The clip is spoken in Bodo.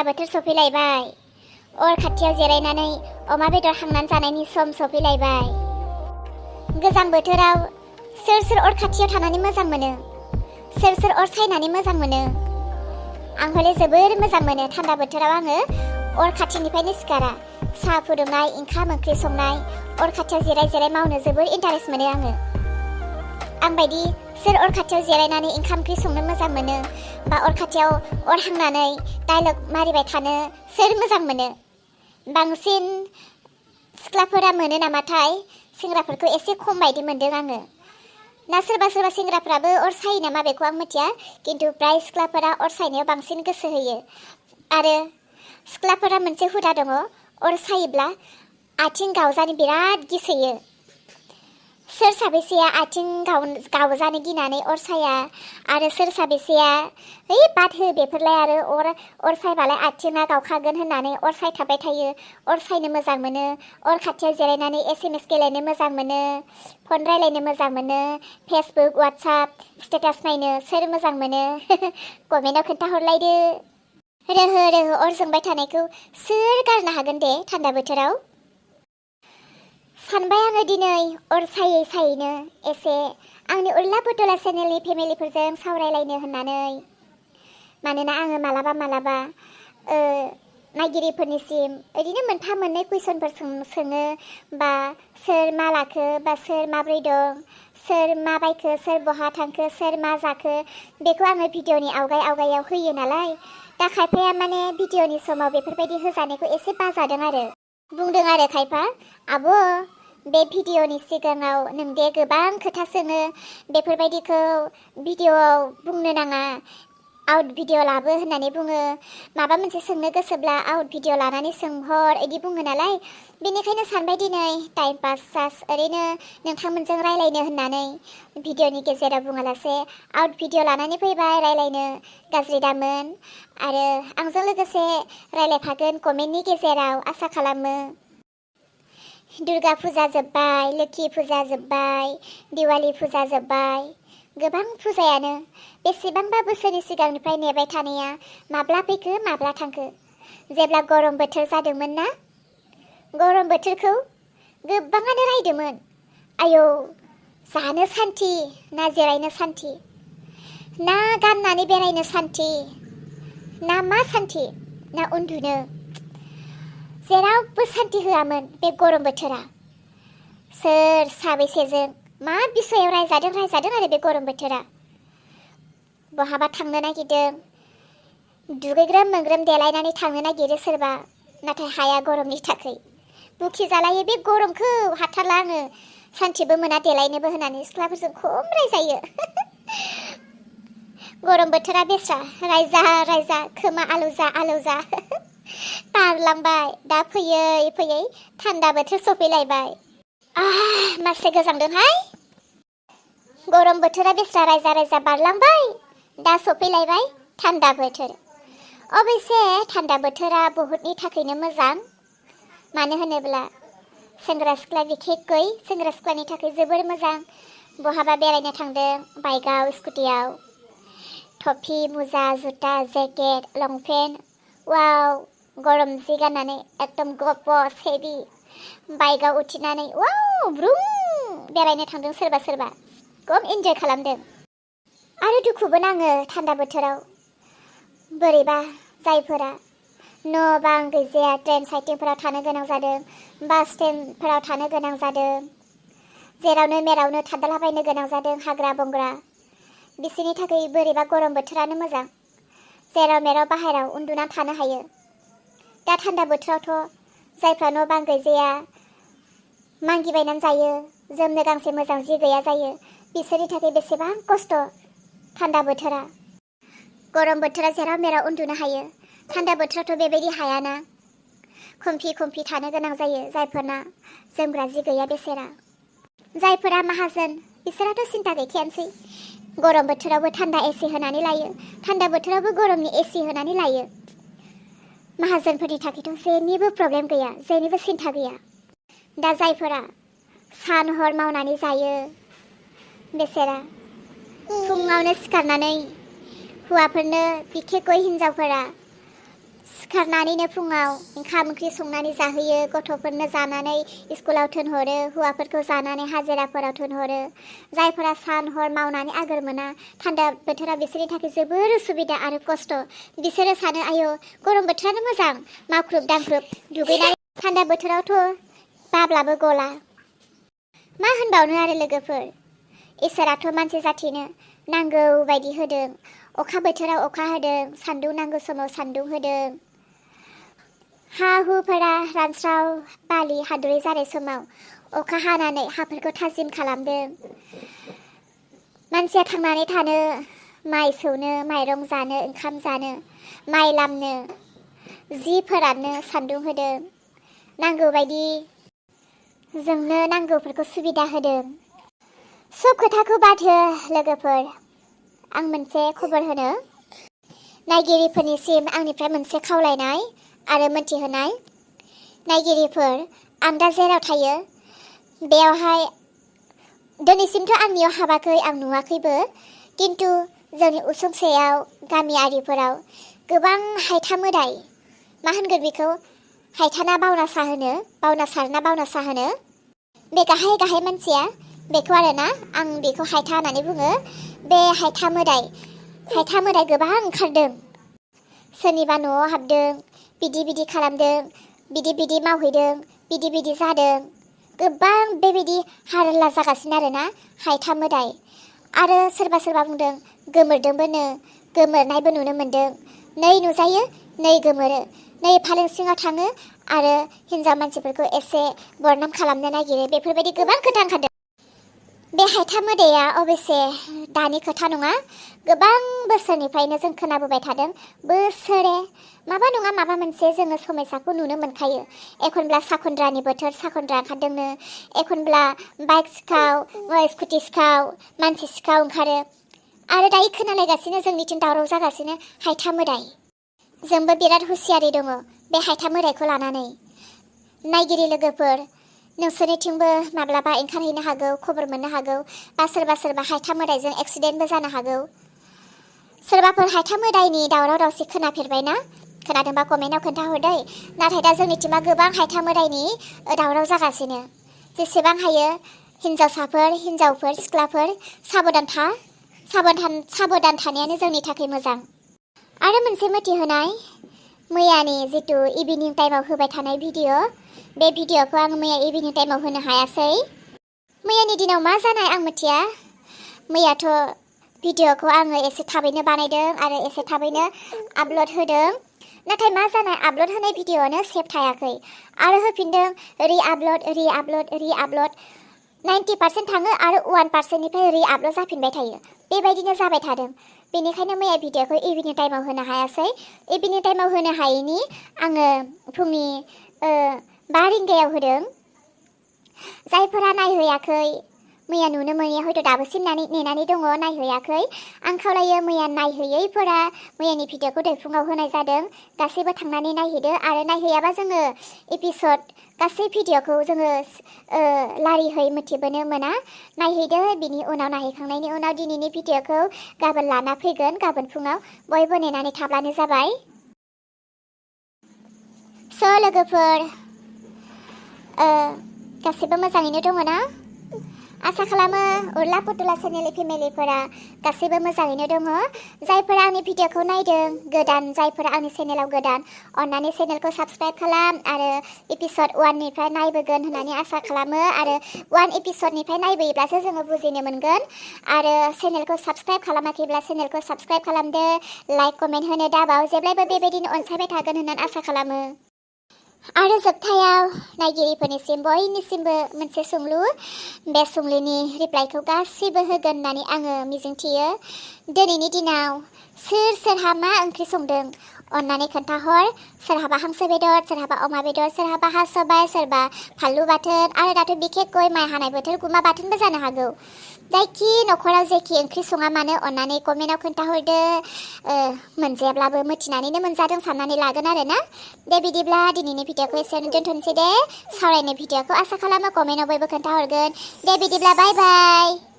थान्दा बोथोर सफैलायबाय। अर खाथियाव जिरायनानै अमा बेदर हांनानै जानायनि सम सफैलायबाय। गोजां बोथोराव सोर सोर अर खाथियाव थानानै मोजां मोनो? सोर सोर अर सायनानै मोजां मोनो? आं हले जोबोर मोजां मोनो। थान्दा बोथोराव आङो अर खाथिनिफ्रायनो सिखारा। साहा फुदुंनाय, ओंखाम ओंख्रि संनाय, अर खाथियाव जिराय जिराय मावनो जोबोर इन्टारेस्ट मोनो आङो। आं बायदि सोर अर खाथियाव जिरायनानै ओंखाम ओंख्रि संनो मोजां मोनो बा अर खाथियाव अर हांनानै डायलग मारिबाय थानो सोर मोजां मोनो? बांसिन सिख्लाफोरा मोनो नामाथाय? सेंग्राफोरखौ एसे खम बायदि मोनदों आङो। ना सोरबा सोरबा सेंग्राफ्राबो अर सायो नामा बेखौ आं मिथिया, खिन्थु प्राय सिख्लाफोरा अर सायनायाव बांसिन गोसो होयो। आरो सिख्लाफोरा मोनसे हुदा दङ, अर सायोब्ला आथिं गावजानो बिराद गिसोयो। सोर साबेसेया आथिं गावजानो गिनानै अर साया आरो सोर साबेसेया है बाद हो बेफोरलाय आरो अर सायबालाय आथिङा गावखागोन होननानै अर सायथाबबाय थायो। अर सायनो मोजां मोनो, अर खाथियाव जिरायनानै SMS गेलेनो मोजां मोनो, फन रायलायनो मोजां मोनो, फेसबुक वाट्सएप स्टेटास नायनो सोर मोजां मोनो? कमेन्टआव खोन्थाहरलायदो। रोहो रोहो अर जोंबाय थानायखौ सोर गारनो हागोन दे थान्दा बोथोराव? सानबाय आङो दिनै अर सायै सायैनो एसे आंनि उर्ला बुटुला चेनेलनि फेमिलिफोरजों सावरायलायनो होननानै। मानोना आङो मालाबा नायगिरिफोरनिसिम ओरैनो मोनफा मोननै कुइसनफोर सोङो, बा सोर मा लाखो, बा सोर माब्रै दं, सोर मा बायखो, सोर बहा थांखो, सोर मा जाखो, बेखौ आङो भिडिअनि आवगायाव होयो नालाय। दा खायफाया माने भिडिअनि समाव बेफोरबायदि होजानायखौ एसे बाजादों आरो बुंदों आरो खायफा, आब' बे भिडिअनि सिगाङाव नोंदे गोबां खोथा सोङो, बेफोरबायदिखौ भिडिअआव बुंनो नाङा, आउट भिडिअ लाबो होननानै बुङो। माबा मोनसे सोंनो गोसोब्ला आउट भिडिअ लानानै सोंहर इदि बुङो नालाय। बेनिखायनो सानबाय दिनै टाइम पास जास्ट ओरैनो नोंथांमोनजों रायलायनो होननानै भिडिअनि गेजेराव बुङालासे आउट भिडिअ लानानै फैबाय रायलायनो। गाज्रि दामोन। आरो आंजों लोगोसे रायलायफागोन कमेन्टनि गेजेराव आसा खालामो। दुर्गा फुजा जोब्बाय, लोखि फुजा जोब्बाय, दिवाली फुजा जोब्बाय, गोबां फुजायानो बेसेबांबा बोसोरनि सिगांनिफ्राय नेबाय थानाया माब्ला फैखो माब्ला थांखो। जेब्ला गरम बोथोर जादोंमोन ना, गरम बोथोरखौ गोबाङानो रायदोंमोन। आयौ जानो सान्थि ना जिरायनो सान्थि, ना गाननानै बेरायनो सान्थि, ना मा सान्थि, ना उन्दुनो, जेरावबो सान्थि होआमोन बे गरम बोथोरा। सोर साबेसेजों मा बिसयाव रायजादों आरो बे गरम बोथोरा। बहाबा थांनो नागिरदों, दुगैग्रोम मोनग्रोम देलायनानै थांनो नागिरो सोरबा, नाथाय हाया गरमनि थाखाय। बुखि जालायो बे गरमखौ हाथारला आङो, सान्थिबो मोना देलायनोबो होननानै सिख्लाफोरजों खम रायजायो। गरम बोथोरा बेस्रा रायजा खोमा आलौ जा बारलांबाय। दा फैयै फैयै थान्दा बोथोर सफैलायबाय। मासे गोजांदोंहाय। गरम बोथोरा बेस्रा रायजा बारलांबाय, दा सफैलायबाय थान्दा बोथोर। अबयसे थान्दा बोथोरा बहुतनि थाखायनो मोजां। मानो होनोब्ला सेंग्रा सिख्ला बिखेखै सेंग्रा सिख्लानि थाखाय जोबोर मोजां। बहाबा बेरायनो थांदों बाइकआव स्कुटियाव, टफि मुजा जुथा जेकेट लंपेन्ट, वाव गरम जि गाननानै एकदम गपस हेभि बाइकआव उथिनानै वाव ब्रुम बेरायनो थांदों सोरबा सोरबा, खम इन्जय खालामदों। आरो दुखुबो नाङो थान्दा बोथोराव। बोरैबा जायफोरा न' बां गैजाया ट्रेन साइटिंफोराव थानो गोनां जादों, बास स्टेन्डफोराव थानो गोनां जादों, जेरावनो मेरावनो थादलाबायनो गोनां जादों हाग्रा बंग्रा, बिसोरनि थाखाय बोरैबा गरम बोथोरानो मोजां। जेराव मेराव बाहेराव उन्दुना थानो हायो। दा थान्दा बोथोरावथ' जायफ्रा न' बां गैजाया मागिबायनानै जायो, जोमनो गांसे मोजां जि गैया जायो, बिसोरनि थाखाय बेसेबां खस्थ' थान्दा बोथोरा। गरम बोथोरा जेराव मेराव उन्दुनो हायो, थान्दा बोथोरावथ' बेबायदि हायाना, खमफि थानो गोनां जायो जायफोरना जोमग्रा जि गैया बेसेरा। जायफोरा माहाजोन बिसोराथ' सिन्था गैखायानोसै, गरम बोथोरावबो थान्दा एसि होनानै लायो, थान्दा बोथोरावबो गरमनि एसि होनानै लायो। माहाजोनफोरनि थाखायथ' जेनिबो प्रब्लेम गैया, जेनिबो सिन्था गैया। दा जायफोरा सान हर मावनानै जायो बेसेरा फुङावनो सिखारनानै हौवाफोरनो बिखेखय हिन्जावफोरा सिखारनानैनो फुङाव ओंखाम ओंख्रि संनानै जाहोयो, गथ'फोरनो जानानै स्कुलाव थिनहरो, हौवाफोरखौ जानानै हाजिराफोराव थिनहरो। जायफोरा सान हर मावनानै आगोर मोना, थान्दा बोथोरा बिसोरनि थाखाय जोबोर उसुबिदा आरो खस्थ'। बिसोरो सानो आयौ गरम बोथोरानो मोजां, मावख्रुब दांख्रुब दुगैनानै थान्दा बोथोरावथ' बाब्लाबो गला। मा होनबावनो आरो लोगोफोर, इसोराथ' मानसि जाथिनो नांगौ बायदि होदों। अखा बोथोराव अखा होदों, सान्दुं नांगौ समाव सान्दुं होदों। हा हुफोरा रानस्राव बालि हाद्रि जानाय समाव अखा हानानै हाफोरखौ थाजिम खालामदों। मानसिया थांनानै थानो, माइ सौनो, माइरं जानो, ओंखाम जानो, माइ लामनो, जि फोराननो सान्दुं होदों। नांगौ बायदि जोंनो नांगौफोरखौ सुबिदा होदों। सब खोथाखौ बाद हो लोगोफोर, आं मोनसे खबर होनो। नायगिरिफोरनिसिम आंनिफ्राय मोनसे खावलायनाय आरो मोनथिहोनाय। नायगिरिफोर, आं दा जेराव थायो बेयावहाय दिनैसिमथ' आंनियाव हाबाखै, आं नुवाखैबो, खिन्थु जोंनि उसुंसेयाव गामियारिफोराव गोबां हायथा मोदाय, मा होनगोन बेखौ, हायथाना बावनासा होनो, बावनासारना बावनासा होनो, बे गाहाय गाहाय मानसिया बेखौ आरोना, आं बेखौ हायथा होननानै बुङो। बे हायथा मोदाय गोबां ओंखारदों। सोरनिबा न'आव हाबदों, बिदि खालामदों, बिदि मावहैदों, बिदि जादों। गोबां बेबायदि हारला जागासिनो आरोना हायथा मोदाय। आरो सोरबा बुंदों गोमोरदोंबोनो, गोमोरनायबो नुनो मोन्दों। नै नुजायो, नै गोमोरो, नै फालें सिङाव थाङो आरो हिन्जाव मानसिफोरखौ एसे बरनाम खालामनो नागिरो। बेफोरबायदि गोबां खोथा ओंखारदों। बे हायथा मोदाया अबयसे दानि खोथा नङा, गोबां बोसोरनिफ्रायनो जों खोनाबोबाय थादों। बोसोरे माबा नङा माबा मोनसे जोङो समयसाखौ नुनो मोनखायो। एखनब्ला साखन्द्रानि बोथोर, साखन्द्रा ओंखारदोंनो, एखनब्ला बाइक सिखाव, स्कुटि सिखाव, मानसि सिखाव ओंखारो। आरो दायो खोनालायगासिनो जोंनिथिं दावराव जागासिनो हायथा मोदाय। जोंबो बिराद हुसियारि दङ बे हायथा मोदायखौ लानानै। नायगिरि लोगोफोर, नोंसोरनिथिंबो माब्लाबा ओंखारहैनो हागौ, खबर मोननो हागौ, बा सोरबा हायथा मोदायजों एक्सिडेन्टबो जानो हागौ। सोरबाफोर हायथा मोदायनि दावराव दावसि खोनाफेरबायना? खोनादोंबा कमेन्टआव खोन्थाहरदै। नाथाय दा जोंनिथिंबा गोबां हायथा मोदायनि दावराव जागासिनो। जेसेबां हायो हिन्जावफोर, सिख्लाफोर साबधान थानायानो जोंनि थाखाय मोजां। आरो मोनसे मिथिहोनाय, मैयानि जितु इभिनिं टाइमाव होबाय थानाय भिडिअ, बे भिडिअखौ आं मैया इभिनिं टाइमाव होनो हायासै। मैयानि दिनाव मा जानाय आं मिथिया। मैयाथ' भिडिअखौ आङो एसे थाबैनो बानायदों आरो एसे थाबैनो आपल'ड होदों। नाथाय मा जानाय, आपल'ड होनाय भिडिअआनो सेभ थायाखै। आरो होफिनदों, रि-आपल'ड 90% थाङो आरो 1%निफ्राय रि-आपल'ड जाफिनबाय थायो। बेबायदिनो जाबाय थादों। बेनिखायनो मैया भिडिअखौ इभिनिं टाइमाव होनो हायासै। इभिनिं टाइमाव होनो हायैनि आङो फुंनि 5 रिंगायाव होदों। जायफोरा नायहैयाखै, मैया नुनो मोनैया हयथ' दाबोसिम नेनानै दङ, नायहैयाखै। आं खावलायो मैया नायहैयैफोरा मैयानि भिडिअखौ दैफुङाव होनाय जादों। गासैबो थांनानै नायहैदो। आरो नायहैयाबा जोङो एपिसड गासै भिडिअखौ जोङो लारिहै मिथिबोनो मोना। नायहैदो, बिनि उनाव नायहैखांनायनि उनाव दिनैनि भिडिअखौ गाबोन लाना फैगोन। गाबोन फुङाव बयबो नेनानै थाब्लानो जाबाय। स' लोगोफोर, गासिबो मोजाङैनो दङ ना? आसा खालामो उर्ला पुतुला चेनेलनि फेमिलिफोरा गासैबो मोजाङैनो दङ। जायफोरा आंनि भिडिअखौ नायदों गोदान, जायफोरा आंनि चेनेलाव गोदान, अन्नानै चेनेलखौ साबस्क्राइब खालाम आरो एपिसड 1निफ्राय नायबोगोन होननानै आसा खालामो। आरो 1 एपिसडनिफ्राय नायबोयोब्लासो जोङो बुजिनो मोनगोन। आरो चेनेलखौ साबस्क्राइब खालामाखैब्ला चेनेलखौ साबस्क्राइब खालामदो, लाइक कमेन्ट होनो दाबाव। जेब्लायबो बेबायदिनो अनसायबाय थागोन होननानै आसा खालामो। आरो जोबथायाव नायगिरिफोरनिसिम बयनिसिमबो मोनसे सोंलु, बे सोंलुनि रिप्लाइखौ गासैबो होगोन होननानै आङो मिजिंथियो। दिनैनि दिनाव सोरहा मा ओंख्रि संदों अन्नानै खोन्थाहर। सोरहाबा हांसो बेदर, सोरहाबा अमा बेदर, सोरहाबा हा सबाय, सोरबा फानलु बाथोन, आरो दाथ' बिखेखयै माइ हानाय बोथोर गुमा बाथोनबो जानो हागौ। जायखि न'खराव जेखि ओंख्रि सङा मानो अन्नानै कमेन्टआव खोन्थाहरदो। मोनजायाब्लाबो मिथिनानैनो मोनजादों साननानै लागोन आरो ना। दे बिदिब्ला दिनैनि भिडिअखौ एसेयावनो दोनथ'नोसै दे। सावरायनाय भिडिअखौ आसा खालामो कमेन्टआव बयबो खोन्थाहरगोन। दे बिदिब्ला बाय बाय।